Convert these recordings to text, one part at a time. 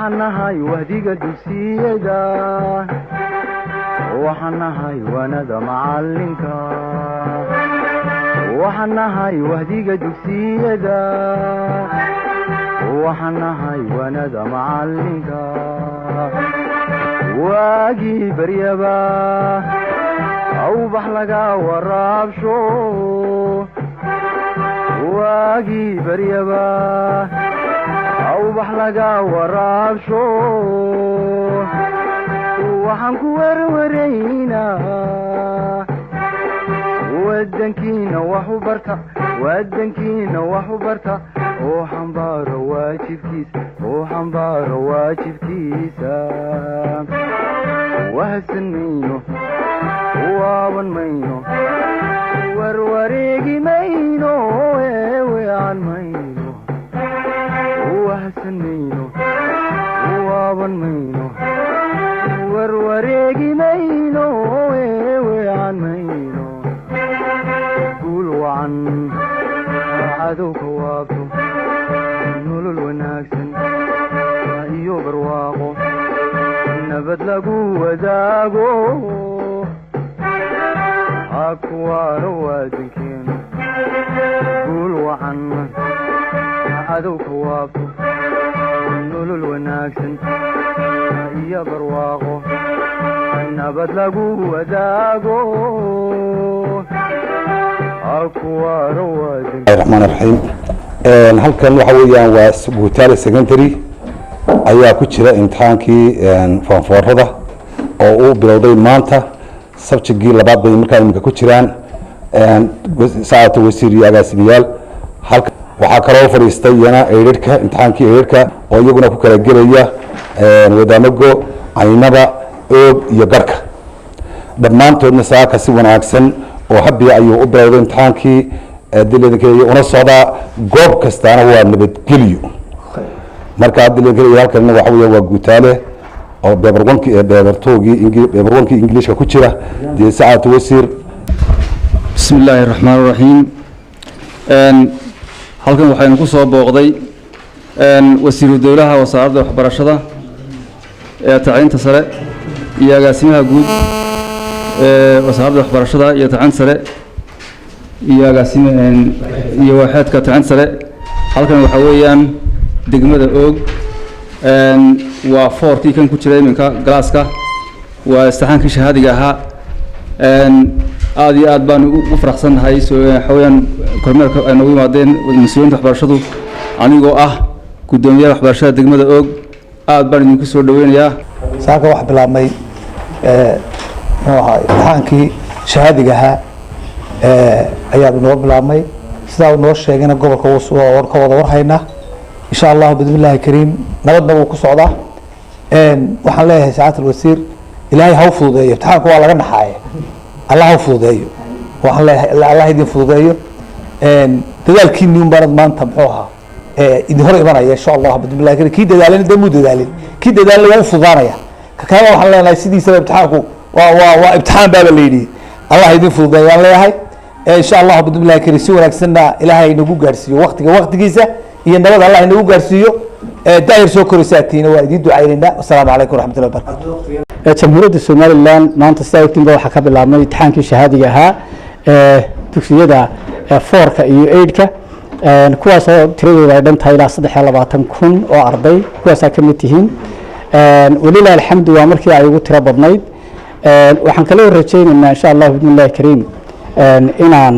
Waxaan nahay wahdiga dugsiyada, waxaan nahay waanada macalinka, waxaan nahay wahdiga dugsiyada, waxaan nahay waanada macalinka. Waagii baryaba awbax laga waraabsho, waagii baryaba awbax laga waraabsho. Waxaan ku werwaraynaa wadankiina wax u barta, wadankiina wax u barta, oo xambaaro waajibkiisa, oo xambaaro waajibkiisa. Wahsan mayno, waaban mayno, warwareegi mayno, eeweecan mayno. Wahsan mayno, waaban mayno, warwareegi mayno, eeweecan mayno. Guul wacan cadowka waabto, nolol wanaagsan iyo barwaaqo nabad lagu wadaago, ha kuwaano wadankeenu. Guul wacan cadowka waabto, nolol wanaagsan iyo barwaaqo nabad lagu wadaago, ha kuwaano wadan. Raxmaan raxiim. Halkan waxa weeyaan waa Guutaale Secondary ayaa ku jira imtixaankii form four-ada oo uu bilowday maanta. Subject-gii labaad bay markaa iminka ku jiraan, saacadta wasiir iyo agaasimayaal. Halka waxaa kaloo fadhiistay iyana eight-ka, imtixaankii eight-ka oo iyaguna ku kala gelaya Wadaamago, Caynaba, Oog iyo Garhka. Dhammaantoodna saaka si wanaagsan oo habiya ayuu u bilowday imtixaankii dileedankeeya una socdaa. Goob kastaana waa nabadgelyo. Marka dileedankeeya halkan waxa weya waa Guutaale oo paper one-kii, paper two-gii, paper one-kii Ingiliishka ku jira dee, sacaadatu wasiir. Bismi illaahi raxmaan raxiim. Halkan waxaynu ku soo booqday wasiiru dowlaha wasaaradda waxbarashada ee tacliinta sare iyo agaasimaha guud ee wasaaradda waxbarashada iyo tacliinta sare iyo agaasime iyo waaxeedka tacliinta sare. Halkan waxaa weeyaan degmada Oog, waa four-kii kan ku jira iminka class-ka, waa imtixaankii shahaadiga ahaa. Aad iyo aad baan ugu faraxsannahay waxa weeyaan kormeerka ay noogu yimaadeen mas-uuliyiinta waxbarashadu. Anigoo ah guddoomiyaha waxbarashada degmada Oog, aad baan idinku soo dhaweynayaa. Saaka waxaa bilaabmay, muxuu ahaa, imtixaankii shahaadiga ahaa ayaa noo bilaabmay. Sidaa uu noo sheegayna gobolka wuu ka wada warhaynaa. Insha Allahu bismillahi kariim, nabadna wuu ku socdaa. Waxaan leeyahay, sacaadata alwasiir, Ilaahay ha u fududeeyo. Imtixaanku waa laga naxaaye, Allah ha u fududeeyo. Waxaan leeyahay Allah idin fududeeyo. Dadaalkiini un baanad maanta, muxuu ahaa, idin hor imanaya insha Allah bismillahi kariim. Kii dadaalin dee muu dadaalin, kii dadaalin waa u fududaanaya. Ka kalena waxaan leenahay sidiisaba imtixaanku waa imtixaan baaba la yidhi. Allah idin fududeeyo waan leeyahay. Insha Allahu bismillahi kariim, si wanaagsanna Ilaahay inagu gaarsiiyo waqtiga waqtigiisa iyo nabad Allah inagu gaarsiiyo. Daahir soo koraysaatiina waa idiin ducaynaynaa. Wasalaamu calaykum waraxmatullahi wabarakatu. Jamhuuriyadda Somaliland maanta sidaa ogtiinba waxaa ka bilaabmay imtixaankii shahaadiga ahaa ee dugsiyada four-ka iyo eight-ka, kuwaasoo tiradooda ay dhan tahay ilaa 23,000 oo arday, kuwaasaa ka mid tihiin. Walilah alxamdu, waa markii ay ugu tiro badnayd. Waxaan kaloo rajaynaynaa insha Allahu biidni illahi kariim inaan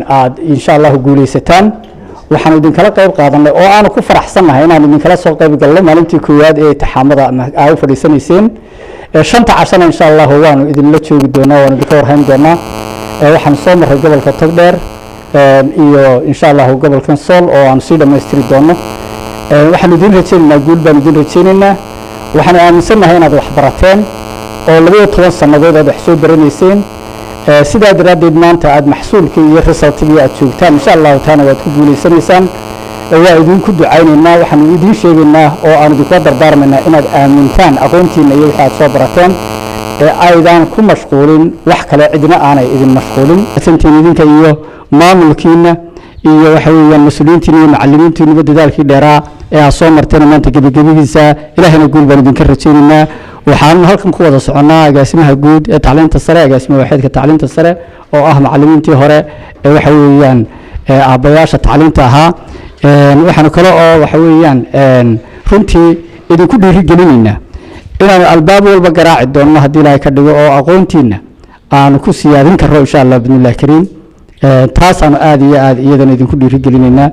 aad insha Allahu guuleysataan. Waxaanu idinkala qayb qaadanay oo aanu ku faraxsannahay inaan idinkala soo qayb galno maalintii koowaad ee imtixaamada aa u fadhiisanayseen. Shanta cashana insha Allahu waanu idinla joogi doonaa, waanu idinka warhayn doonaa. Waxaanu soo marray gobolka Togdheer iyo insha Allahu gobolkan Sool oo aanu sii dhammaystiri doono. Waxaanu idin rajaynaynaa guul baanu idin rajaynaynaa. Waxaanu aaminsannahay inaad wax barateen oo 12 sannadood aad wax soo baranayseen. Sidaa daraaddeed maanta aad maxsuulkii iyo result-igii aad joogtaan. Insha Allahu taana waad ku guuleysanaysaan. Waa idinku ducaynaynaa. Waxaanu idiin sheegaynaa oo aanu idinkula dardaarmaynaa inaad aamintaan aqoontiina iyo wixii aad soo barateen ee aydan ku mashquulin wax kale, cidna aanay idin mashquulin. Santiin idinka iyo maamulkiina Iyo waxa weeyaan mas-uuliyiintiina iyo macallimiintiinuba dadaalkii dheeraa ee aad soo marteen maanta gebagebihiisa, Ilaahayna guul baan idinka rajaynaynaa. Waxaan halkan ku wada soconnaa agaasimaha guud ee tacliinta sare, agaasimaha waaxeedka tacliinta sare, oo ah macallimiintii hore ee waxa weeyaan aabbayaasha tacliinta ahaa. Waxaanu kale oo waxa weeyaan runtii idinku dhiirigelinaynaa inaanu albaab walba garaaci doonno haddii Ilaahay ka dhigo, oo aqoontiina aanu ku siyaadin karro, insha Allah, bi'idnillahi kariim. Taasaanu aada iyo aada iyadana idinku dhiirigelinaynaa.